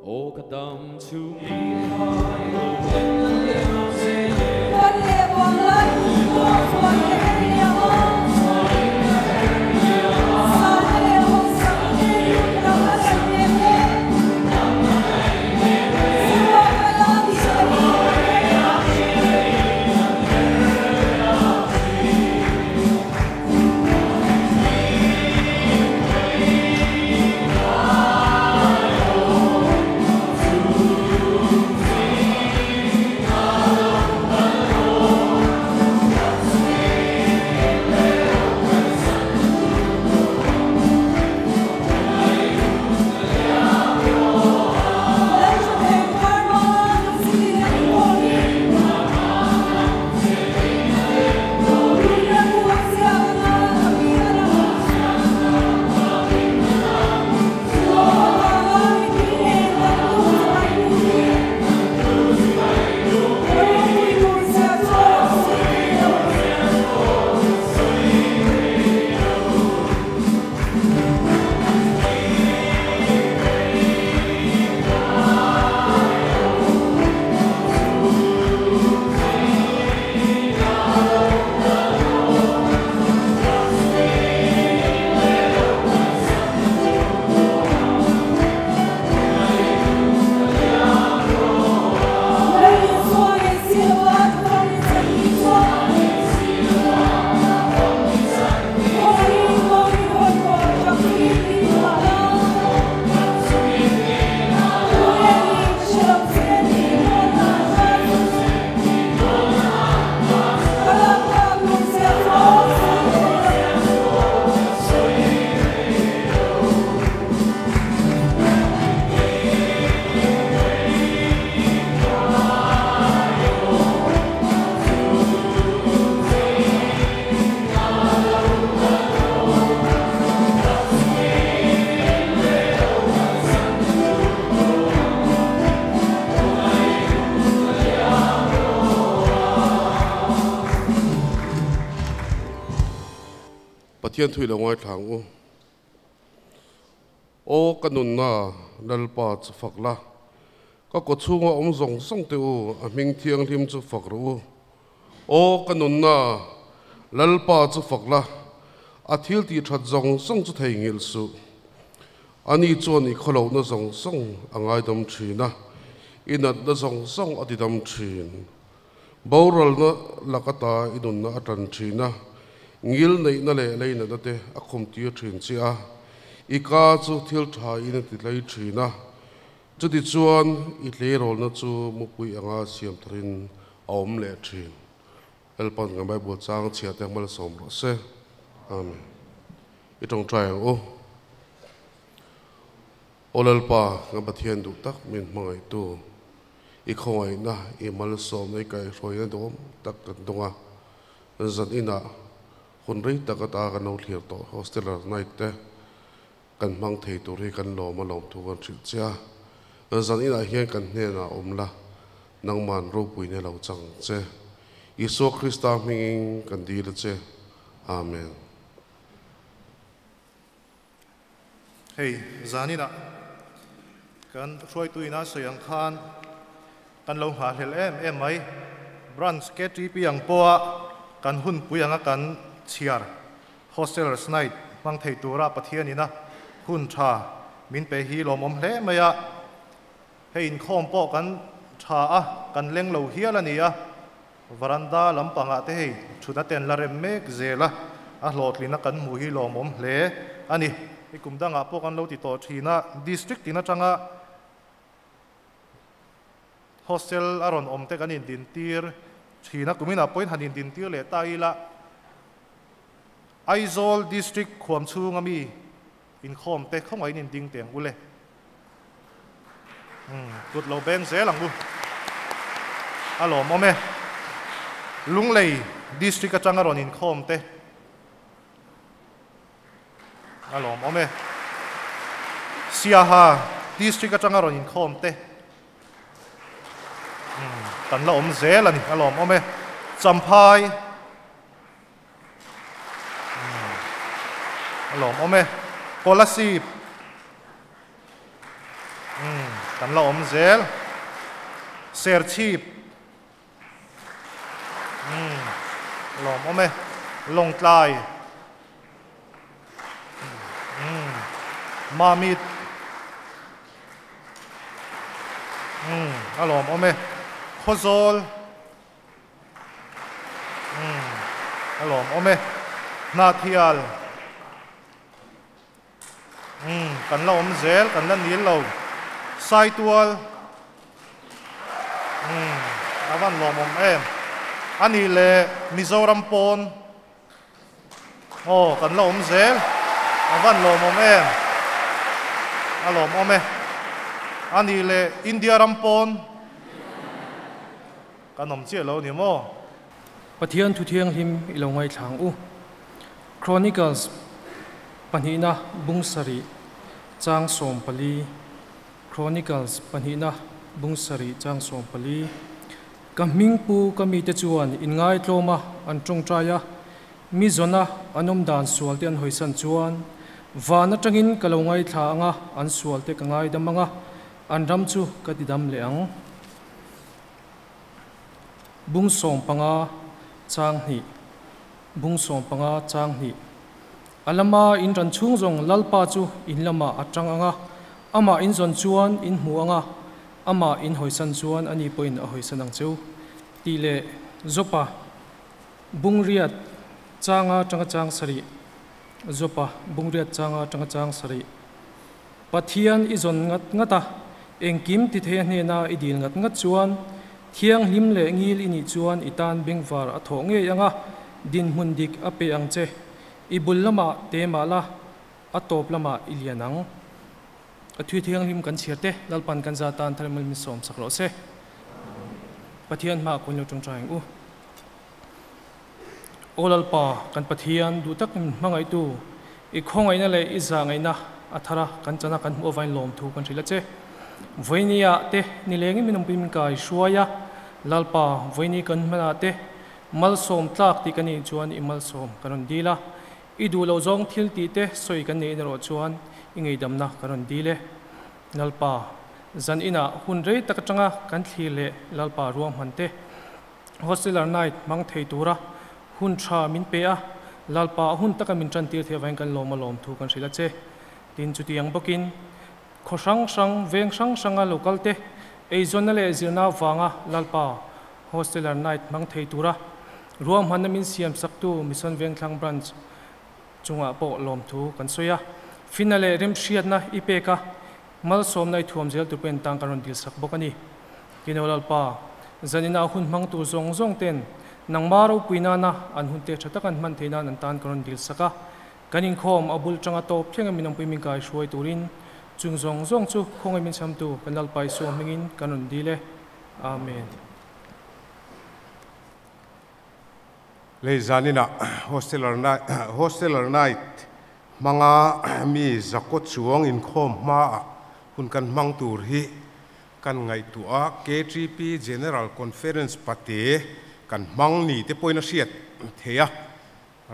O ka dam chhung Pathian thui lo ngai thlang u o kanun na lalpa chu fak la ka ko chunga om zong zong te u a hming thiang hlim chu fak ru o kanun na lalpa chu fak la a thil ti that zong zong chu thei ngil su ani chuan i kholo na zong zong angai dam thina inat na zong zong ati dam thin boral na lakata inun na atan thina ngil nei na le lei na te a khom ti thin chi a ika chu thil tha in ti lei thina chuti chuan i tle rol na chu mupui anga siam tharin awm le thin elpan nga bible chang chia te mal som ro se amen i tong trai ang o olalpa nga pathian du tak min mangai tu i khongai na i mal som nei kai hroi na dom tak kan donga zan ina hun rei takata kan lo thlir tawh hosteler night te kan hmang thei tur hi kan lawm a lawm thu kan hrilh che a zan inah hian kan hnenah awm la nangman ropui ne lo chang che Isua Krista hmingin kan dil a che amen. Hei zaninah kan hruaituina sawi ang khan kan lo nghahhlel em em mai branch KTP ang pawha kan hun pui anga kan chhiar hostelers night hmang thei tura Pathianina hun tha min pe hi lawmawm hle mai a hei inkhawm pawh kan tha a kan leng lo hial a ni a varanda lampangah te hei thutna ten la rem mek zel a a hlawhtlina kan hmuh hi lawmawm hle a ni. Hei kum dangah pawh kan lo ti tawh thin a district tin atanga hostel a rawn awm te kan indin tir thin a kuminah pawhin han indin tir leh ta ila Aizawl district khuam chhunga mi inkhawm te khawngaih in inding teng ule kut lo beng zel ang u a lawmawm e Lunglei district atanga rawn inkhawm te a lawmawm e Siaha district atanga rawn inkhawm te kan la awm zel a ni a lawmawm e Champhai a lawmawm e Kolasib Kan la awm zel. Serchhip. Umm lawmawm e. Lawngtlai. Umm Mamit. Umm a lawmawm e. Khawzawl. Umm a lawmawm e. Hnahthial. Umm kan la awm zel kan la nil lo. Saitual. Umm a van lawmawm em. A nih leh Mizoram pawn. Aw kan la awm zel. A van lawmawm em. A lawmawm e. A nih leh India ram pawn. Kan awm chiah lo ni maw? Pathian thu thianghlim i lo ngaithlang u. Chronicles pahnihna bung sarih chang 14 Chronicles pahnihna bung sarih chang 14 Ka hming pu ka mite chuan inngaitlawma an tawngtai a, mi zawna an awm dan sualte an hawisan chuan van atangin ka lo ngaithla anga an sualte ka ngaidam anga an ram chu ka tidam leh ang. Bung 15 chang hnih Bung 15 chang hnih A lama in ran chhung zawng Lalpa chu in lamah a tang ang a, amah in zawn chuan in hmu ang a, amah in hawisan chuan ani pawhin a hawisan ang cheu, tih leh Jopa bung riat changa tanga chang sarih Jopa bung riat changa tanga chang sarih Pathian i zawn ngat ngat a, engkim ti thei a hnena i dil ngat ngat chuan thianghlim leh ngil i nih chuan i tan bengvar a thawh ngei ang a, dinhmun dik a pe ang che. I bul lamah te mah la, a tawp lamah i lian ang. A thui thianghlim kan chhiar te, Lalpan kan za tan thar min sawm sak rawh se. Pathian hmaah kun lo tawngtai ang u. Aw Lalpa, kan Pathian, duh tak min hmangaihtu, i khawngaihna leh i zahngaihna a thar a, kan chana kan hmuh avain lawmthu kan hrilh a che. Vawinia te nilengin min awmpui min kai hruai a, Lalpa, vawiini kan hmanah te malsawm tlak tih ka nih chuan i malsawm ka rawn dil a, i duh loh zawng thil tih te sawi kan neih erawh chuan i ngeidamna ka rawn dil e. Lalpa, zan inah hun rei tak atanga kan thlir leh Lalpa ruahman te Hosteler Night hmang thei tura hun tha min pe a, Lalpa a hun taka min tantir theih avangin kan lawm a lawm thu kan hrilh a che. Tin, chutiang bawkin khaw hrang hrang, veng hrang hranga local te eizawnna leh zirna avanga Lalpa Hosteler Night hmang thei tura ruahmanna min siam saktu Mission Vengthlang Branch chungah pawh lawmthu kan sawi a. Fina leh remhriatna i pek a, Malsawmna i thuam zel tur pawhin tang kan rawn dilsak bawk a ni. Kino Lalpa, zanina hun hmang tur zawng zawng ten nangma ropui nana an hun te tha tak an hman theih nan an tan kan rawn dilsak a. Kan inkhawm a bul tanga tawp thleng a min awmpui min kai hruai turin chung zawng zawng chu khawngaih min chhamtu kan Lalpa Isua hmingin kan rawn dil e. Amen. Lei zaninah Hosteler Night hmanga mi zakaw chuang inkhawm hmaah hun kan hmang tur hi kan ngaihtuah a, KTP General Conference pate kan hmang ni te pawhin a hriat theih a,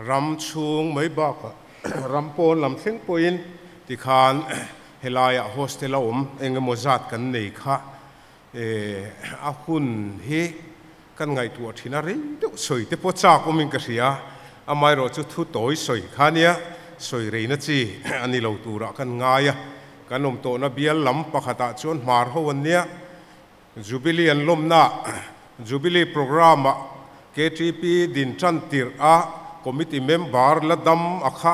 ram chhung mai bakah ram pawn lam thleng pawhin tikhan helaiah hostel a awm eng emaw zat kan nei kha a hun hi Kan ngaihtuah thin a, rei deuh sawi te pawh chak awmin ka hria. Amaherawh chu thu tawi sawi kha nia, sawi reina chi a ni lo turah kan ngai a. Kan awm tawhna bial lam pakhatah chuan hmar ho an nia, Jubilee an lawmna Jubilee programme-ah KTP din tan tirh a committee member la dam a kha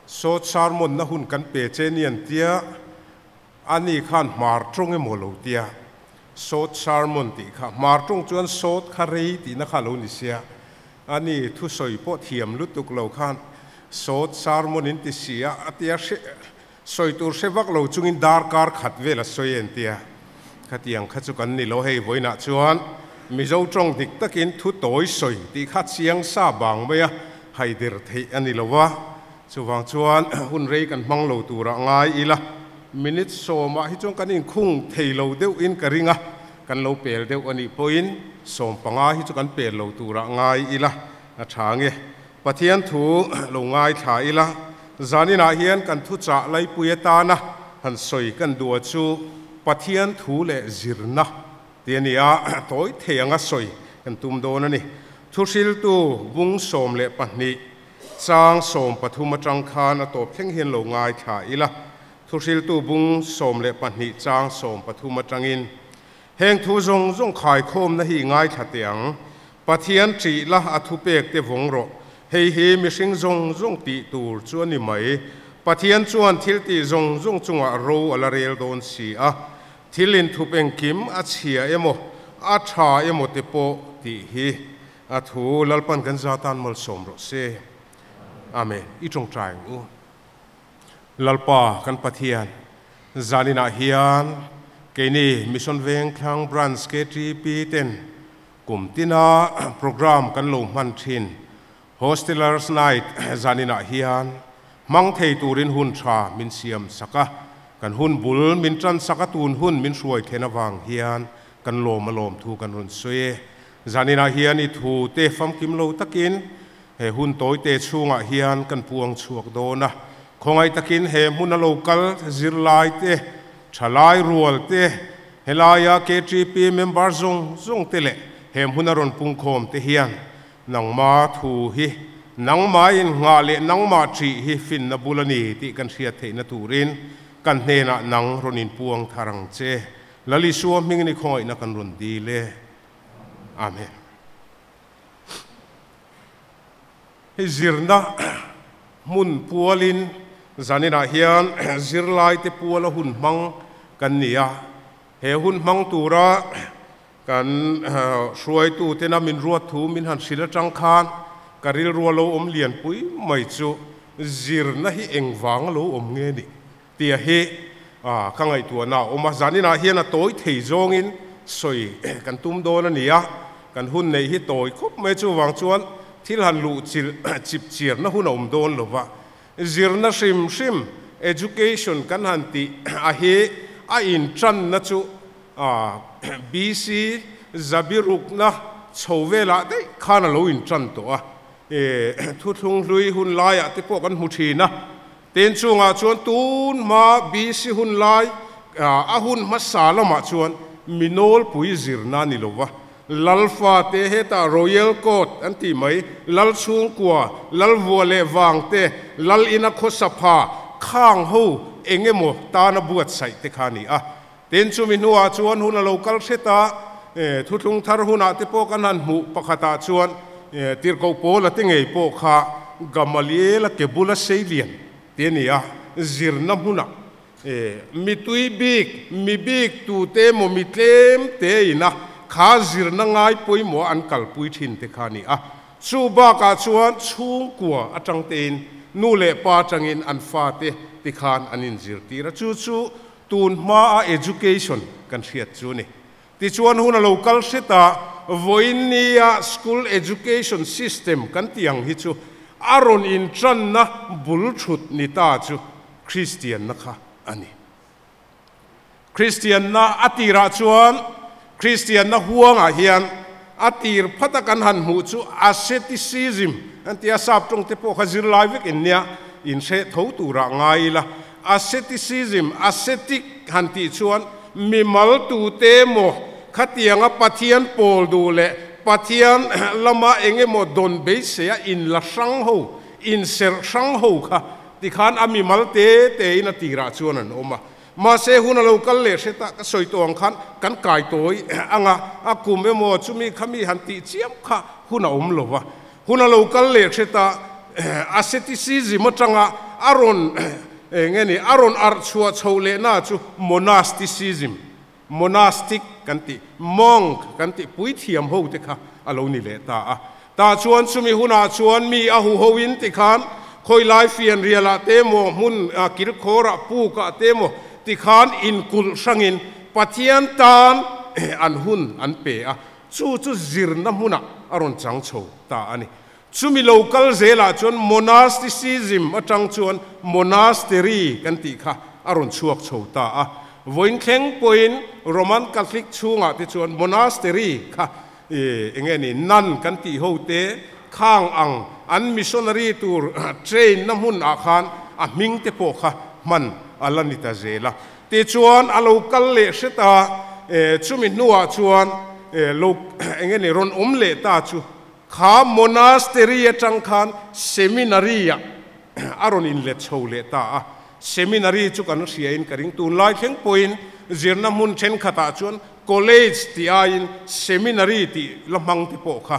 sawt sermon-na hun kan pe che ni an tia. Ani khan hmar tawng emaw lo tia, Short sermon tih kha, hmar tawng chuan short kha rei tihna kha lo ni sia, ani thusawi pawh thiam lutuk lo khan short sermon in ti si a, a tia hre, sawi tur hre vak lo chungin darkar khat vel a sawi en tia, khatiang kha chu kan ni lo hei vawiinah chuan Mizo tawng dik takin thu tawi sawi tih kha chiang sa bang mai a, haider theih a ni lo a. Chuvang chuan hun rei kan hmang lo turah ngai ila, minute sawmah hi chuan kan inkhung thei lo deuhin ka ring a, kan lo pel deuh a nih pawhin 15 hi chu kan pel lo turah ngai ila a tha nge. Pathian thu lo ngaithla ila, zaninah hian kan thuchah laipui atana han sawi kan duh a chu Pathian thu leh zirna tih a ni a, tawi thei anga sawi kan tum dawn a ni. Thuhriltu bung 12 chang 13 atang khan a tawp thleng hian lo ngaithla ila. Thuhriltu bung 12 chang 13 atangin heng thu zawng zawng khaikhawmna hi ngaithla teh ang. Pathian ṭih la a thupek te vawng rawh. Hei hi mihring zawng zawng tih tur chu a ni mai. Pathian chuan thil tih zawng zawng chungah ro a la rel dawn si a. Thil inthup engkim a chhia emaw, a tha emaw te pawh tih hi a thu Lalpan kan zatan malsawm rawh se. Amen. I tawngtai ang u. Lalpa kan Pathian, zaninah hian keini Mission Vengthlang Branch KTP ten kum tina program kan lo hman thin Hostelers Night zaninah hian hmang thei turin hun tha min siam saka kan hun bul min tan saka tun hun min hruai thlen awang hian kan lawm a lawm thu kan rawn sawi e. Zaninah hian i thu te famkim lo takin he hun tawi te chhungah hian kan puang chhuak dawn a. Khawngaih takin he hmun a lo kal zirlai te thalai rual te helaia KTP member zawng zawng te leh he hmun a rawn pungkhawm te hian nangma thu hi nangma in nga leh nangma ṭih hi fin na bul a ni tih kan hriat theihna turin kan hnenah nang rawn in puang tharang che. Lal Isua hmingin i khawngaihna kan rawn dil e. Amen. Hei zirna hmun pualin zaninah hian zirlai te puala hun hmang kan ni a. He hun hmang tura kan hruaitu tena min ruat thu min han hril atang khan ka rilru lo awm lian pui mai chu zirna hi engvang lo awm nge ni tia hi ka ngaihtuahna a awm a. Zaninah hian a tawi thei zawngin sawi kan tum dawn a ni a. Kan hun nei hi tawi khawp mai chu wang chuan thil han luh chil chip chiarna hun a awm dawn lova. Zirna hrim hrim education kan han ti a hi a in tan na chu BC zabirukna chhovela dei khan a lo in tan to a. Thu thlung hlui hun laiah te pawh kan hmu thin a. Ten chungah chuan tun ma BC hun lai a hun hmasa lamah chuan minol pui zirna ni lova. Lalfa te heta Royal Court an ti mai lal chhungkua lal vua leh wang te lal ina khawsapha khang ho engemaw tana buat sai te kha ni a. Ten chu mi hnuah chuan hun a lo kal hreta thu thlung thar hunah te pawh kan han hmuh pakhatah chuan tirhkoh pawl a te ngei pawh kha Gamaliel a ke bula seilian te ni a. Zirna hmunah mi tui bik mi bik tu te maw mi tlem te ina kha zirna ngai pawimawh an kalpui thin te kha ni a. Chu bakah chuan chhungkua atang tein nu leh pa atangin an fa te tikhan an inzirtir a. Chu chu tun hma a education kan hriat chu ni. Tichuan hun a lo kal hreta vawinia school education system kan tiang hi chu a rawn in tanna bul thut ni ta chu Christian na kha ani. Christian na atira chuan Christian na huanga hian atir phata kan han hmu chu asceticism an tia sap tawng te pawh kha zirlai vek in nia in hre tho tura ngai la. Asceticism ascetic han ti chuan mimal tu te maw khatianga Pathian pawl du leh Pathian lama engemaw don beiseia in la hrang ho in ser hrang ho kha tikhan a mimal te te in a tirah chuan an awm a. Mahse hun a lo kal leh hreta ka sawi tawh ang khan kan kai tawi anga a kum emaw chumi khami han tih chiam kha hun a awm lova. Hun a lo kal leh hreta asceticism atanga a rawn nge ni a rawn arh chhuah chho leh na chu monasticism monastic kan ti monk kan ti puithiam ho te kha a lo ni leh ta a. Ta chuan chumi hunah chuan mi a hu ho in tikhan khawilai fian rialah te maw hmun kilkhawrah pukah te maw tikhan inkulh hrangin Pathian tan an hun an pe a. Chu chu zirna hmunah a rawn chang chho ta a ni. Chumi lo kal zelah chuan monasticism atang chuan monastery kan tih kha a rawn chhuak chho ta a. Vawiin thleng pawhin Roman Catholic chhungah te chuan monastery kha enge ni nun kan tih ho te khang ang an missionary tur train na hmun ah khan a hming te pawh kha hman ala ni ta zela ti chuan a lo kal leh hreta chumi hnuah chuan lo engeni rawn awm leh ta chu kha monastery atang khan seminary a rawn in let chho leh ta a seminary chu kan hria in ka ring tun lai thleng pawhin zirna hmun thenkhatah chuan college ti aiin seminary ti la hmang te pawh kha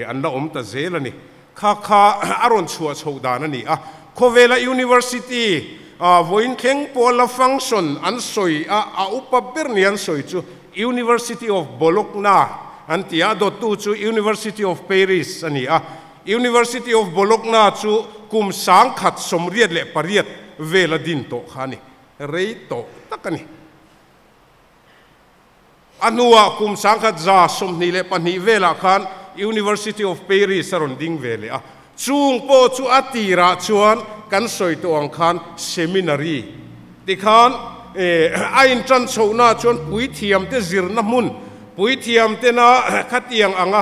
an la awm ta zel ani kha kha a rawn chhuah chho dan ani a khawvela university voin thleng pawh la function an sawi a a upa ber ni an sawi chu University of Bologna an ti a dawttu chu University of Paris ani a University of Bologna chu kum sang khat sawmriat leh pariat vela din tawh kha ani rei tawh tak ani a hnuah kum sang khat za 22 velah khan University of Paris a rawn ding ve leh a chung pawh chu a tirah chuan kan sawi tawh ang khan seminary tikhan a intan chhohna chuan puithiam te zirna hmun puithiam te na khatiang anga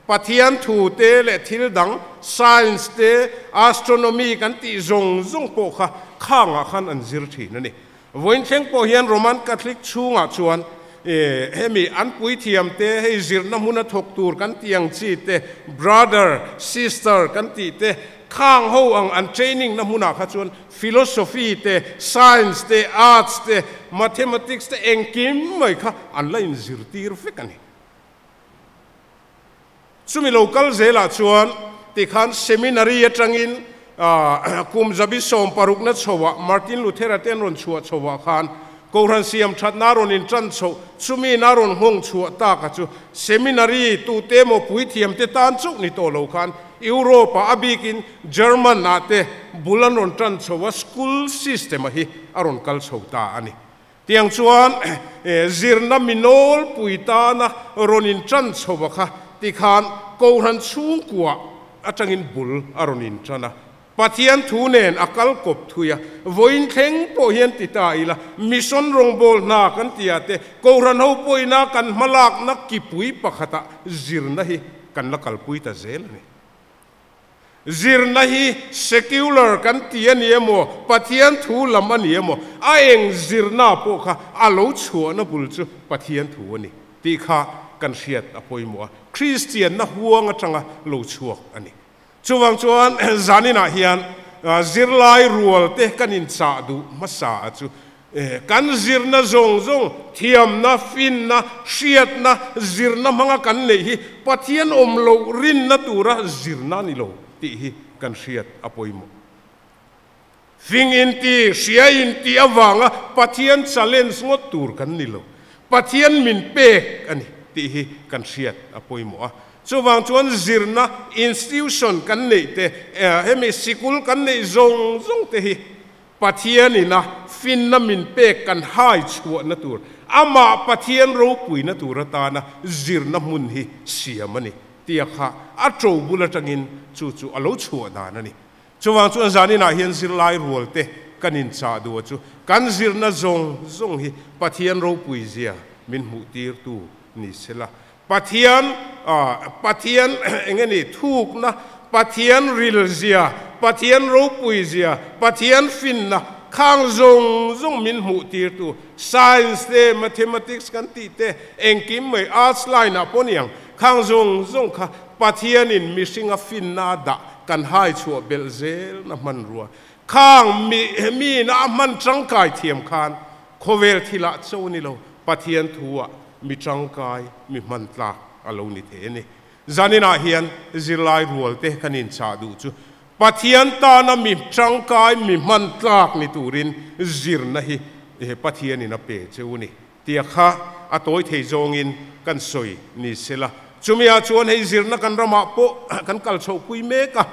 Pathian thu te leh thil dang science te astronomy kan tih zawng zawng pawh kha khangah khan an zir thin ani voin thleng pawh hian Roman Catholic chhungah chuan hemi an puithiam te hei zirna hmuna thawk tur kan tiang chi te brother sister kan tih te khang ho ang an training na hmunah kha chuan philosophy te science te arts te mathematics te engkim mai kha an la in zir tir vek ani chumi local zelah chuan tikhan seminary atangin kum zabi som paruk na chhowa Martin Luther aten ron chhuah chhowa khan Kohhran siam that na rawn in tan chho chumi na rawn nghawng chhuah ta ka chu seminary tu te maw puithiam te tan chauh ni tawh lo khan Europe a abikin German ah te bul an rawn tan chho a school system a hi a rawn kal chho ta ani tiang chuan zirna minawl pui tana rawn in tan chho a kha tikhan Kohhran chhungkua atangin bul a rawn in tan a Pathian thu nen a kal kawp thui a voin thleng pawh hian ti ta ila mission rawngbâwl hna kan ti ah te Kohhran ho pawhina kan hmalakna kipui pakhata zirna hi kan la kalpui ta zel ani zirna hi secular kan ti ani emaw Pathian thu lam ani emaw a eng zirna pawh kha a lo chhuahna bul chu Pathian thu ani tih kha kan hriat a pawimawh a Christian na huang atanga lo chhuak ani chuwang chuan zaninah hian zirlai rual te kan in chah duh hmasa a chu kan zirna zawng zawng thiamna finna hriatna zirna hmanga kan nei hi Pathian awm lo rinna tura zirna ni lo tih hi kan hriat a pawimawh fing in ti hria in ti awanga Pathian challenge ngawt tur kan ni lo Pathian min pek ani tih hi kan hriat a pawimawh a chuwang chuan zirna institution kan nei te hemi sikul kan nei zawng zawng te hi Pathian ina finna min pek kan hai chhuah na tur ama Pathian ropui na tur atana zirna hmun hi siam ani tia kha a to bul atangin chu chu alo chhuah dan ani chuwang chuan zanina hian zirlai rual te kan in cha du chu kan zirna zawng zawng hi Pathian ropui zia min hmuh tir tu ni sela Pathian Pathian engeni thuk na Pathian ril zia Pathian ropui zia Pathian fin na khang zong zong min hmuh tir tu science te mathematics kan ti te engkim mai arts line a poniang khang zong zong kha Pathian in missing a fin na da kan hai chhuah bel zel na man rua khang mi mi na man tangkai thiam khan khovel thila chau ni lo Pathian thuwa mi tangkai mi man tlak alo ni the ni zanina hian zirlai rual te kanin cha du chu Pathian ta na mi tangkai mi man tlak ni turin zirna hi Pathian in a pe cheu ni tia kha a toy thei zawngin kan soi ni sela chumia chuan hei zirna kan rama po kan kal chho pui mek a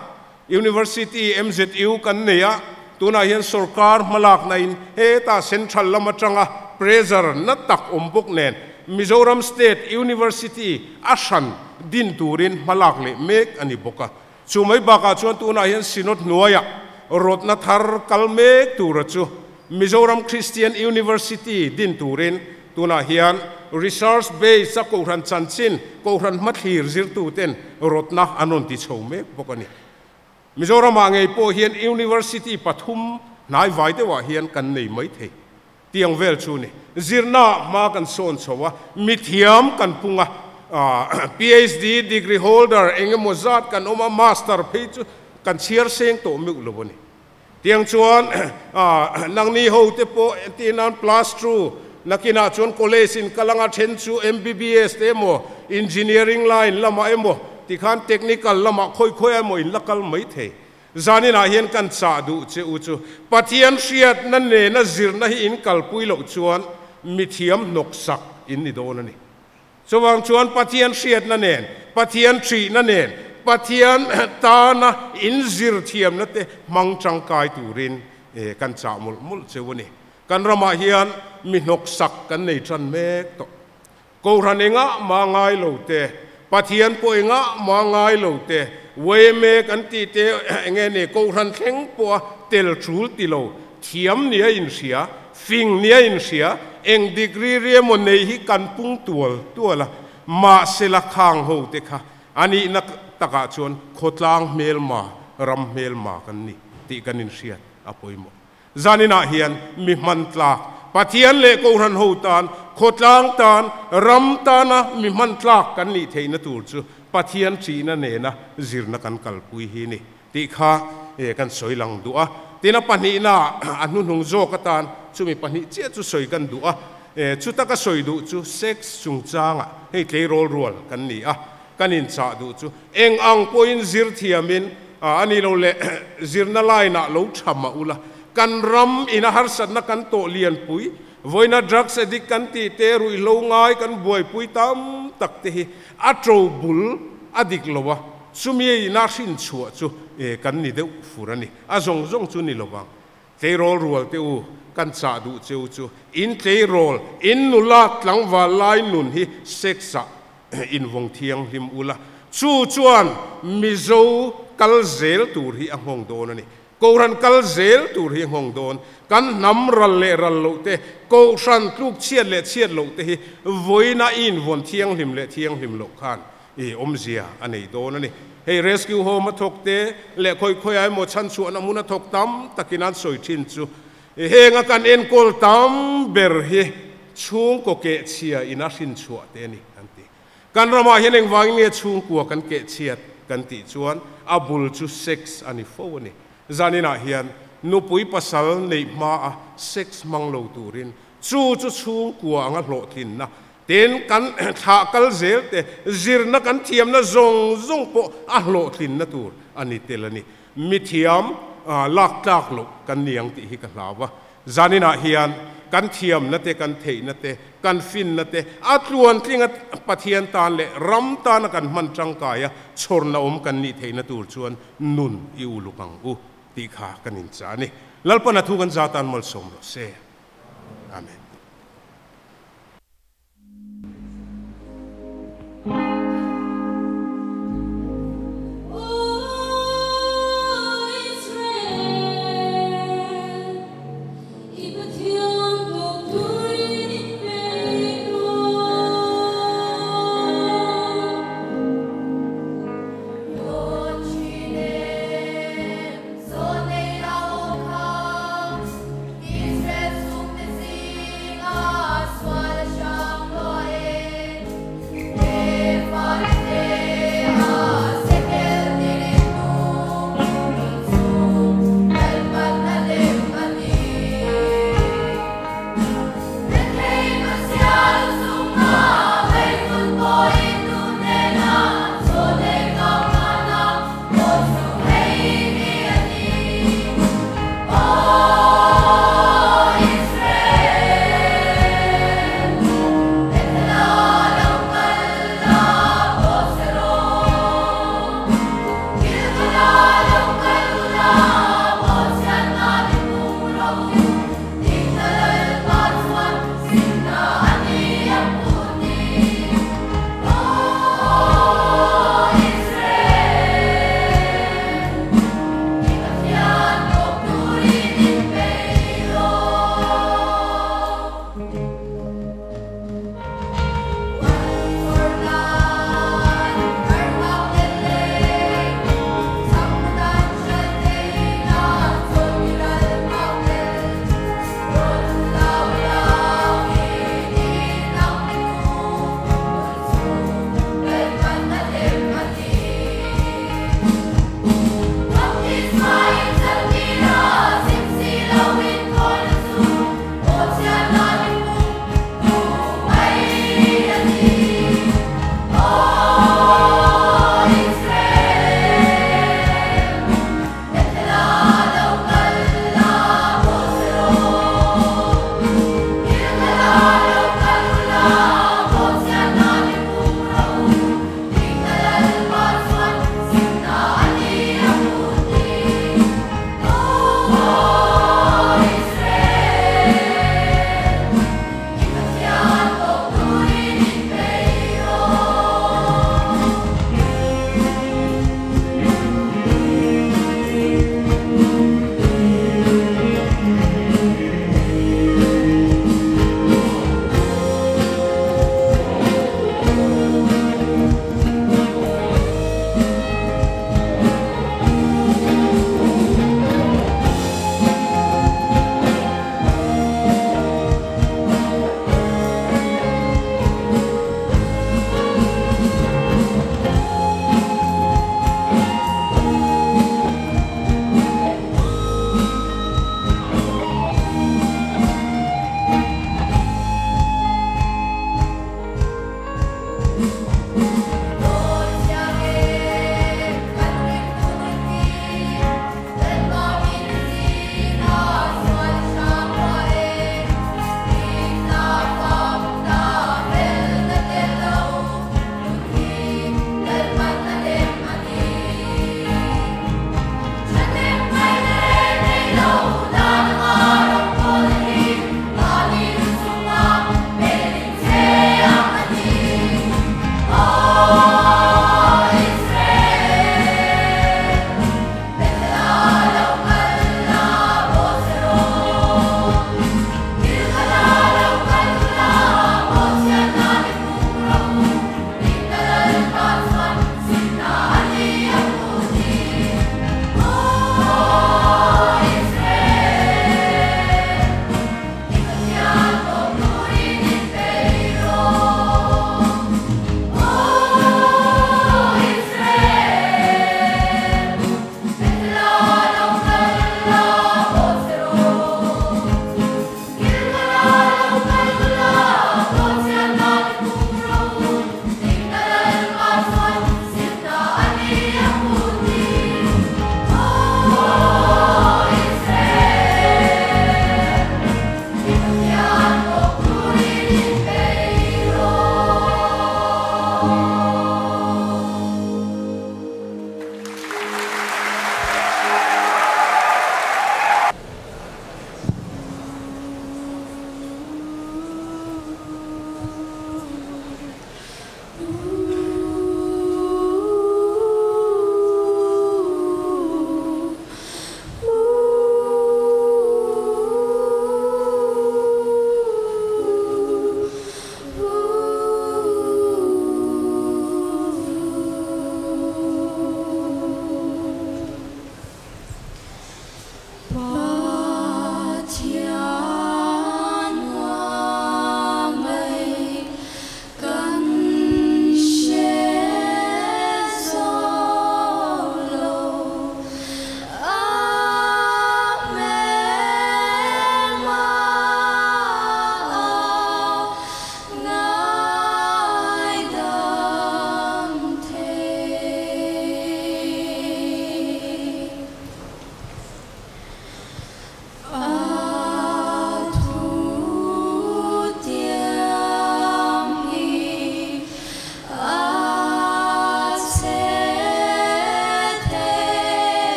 University MZU kan neia tuna hian sarkar hmalak na in heta central lama tanga pressure na tak awm bawk nen Mizoram State University ashan din turin hmalak leh mek ani bawk a chumai bakah chuan tuna hian synod hnuaia rawtna thar kal mek tura chu Mizoram Christian University din turin tuna hian research base a kohhran chanchin kohhran hmathlir zirtu ten rawtna an rawn ti chho mek bawk ani Mizoram ah ngei pawh hian University pathum Nai vai deuhah hian kan nei mai thei. Tiang vel chu ni. Zirna hma kan sawn chho a, mithiam kan pung a, PhD degree holder eng emaw zat kan awm a, master phei chu kan chhiar seng tawh meuh lo a ni. Tiang chuan nangni ho te pawh entir nan plus two nakinah chuan college in kal anga then chu MBBS te emaw engineering line lamah emaw tikhan technical lamah khawi khawi emaw in la kal mai thei. Zaninah hian kan chah duh che u chu Pathian hriatna nena zirna hi in kalpui loh chuan mithiam hnawksak in ni dawn a ni. Chuvang chuan Pathian hriatna nen, Pathian ṭhihna nen, Pathian tana in zir thiamna te hmang ṭangkai turin kan chah mawlh mawlh cheu a ni. Kan ramah hian mi hnawksak kan nei ṭan mek tawh. Kohhran engah mah ngai lo te, Pathian pawh engah mah ngai lo te, yma kan tih te enge ni, Kohhran thleng pawha tel ṭul ti lo, thiam nia inhria, fing nia inhria, eng degree ri emaw nei hi kan pung tual tual a, mahsela khang ho te kha a nihna takah chuan khawtlang hmelma, ram hmelma kan ni tih kan inhriat a pawimawh. Zaninah hian mi hman tlak, Pathian leh Kohhran ho tan, khawtlang tan, ram tana mi hman tlak kan nih theihna tur chu Pathian ṭihna nena zirna kan kalpui hi ni tih kha kan sawi lang duh a. Tin, a pahnihna a hnuhnung zawk atan chumi pahnih chiah chu sawi kan duh a. Chuta ka sawi duh chu sex chungchangah hei tleirawl rual kan ni a, kan inchah duh chu eng ang pawhin zir thiamin a ni lo leh zirna line-ah lo tha mah ula, kan ram ina harsatna kan tawh lianpui, vawiina drugs addict kan tih te, ruihhlo ngai kan buaipui tam tak te hi a to bul a dik lo a, chumi ina hrinchhuah chu kan ni deuh fur a ni. A zawng zawng chu ni lo vang. Tleirawl rual te u, kan chah duh che u chu, in tleirawl, in nula tlangval lai nun hi sex-ah invawng thianghlim ula, chu chuan Mizo kal zel tur hi a nghawng dawn a ni. Kohhran kal zel tur hi a nghawng dawn. Kan hnam ral leh ral loh te, Kohhran tluk chhiat leh chhiat loh te hi vawiina i invawn thianghlim leh thianghlim loh khan I awmzia a nei dawn a ni. Hei rescue home a thawk te leh khawi khawiah emaw chhanchhuahna hmun a thawk tam takin an sawi thin chu henga kan enkawl tam ber hi chhungkaw kehchhia in a hrinchhuah te a ni an ti. Kan ramah hian engvangin nge chhungkua kan kehchhiat kan tih chuan a bul chu sex a ni fo a ni. Zaninah hian nupui pasal neih hmaa sex hmang lo turin chu chu chhungkua anga hlawhtlinna Tin, kan thlah kal zel te, zirna kan thiamna zawng zawng pawh a hlawhtlinna tur a ni tel a ni. Mi thiam lak tlak loh kan ni ang tih hi ka hlau a. Zaninah hian kan thiamna te, kan theihna te, kan finna te a tluantlinga Pathian tan leh ram tana kan hman tangkai a chhawrna awm kan nih theihna tur chuan nun i uluk ang u tih kha kan inchah a ni. Lalpan a thu kan za tan malsawm rawh se. Amen.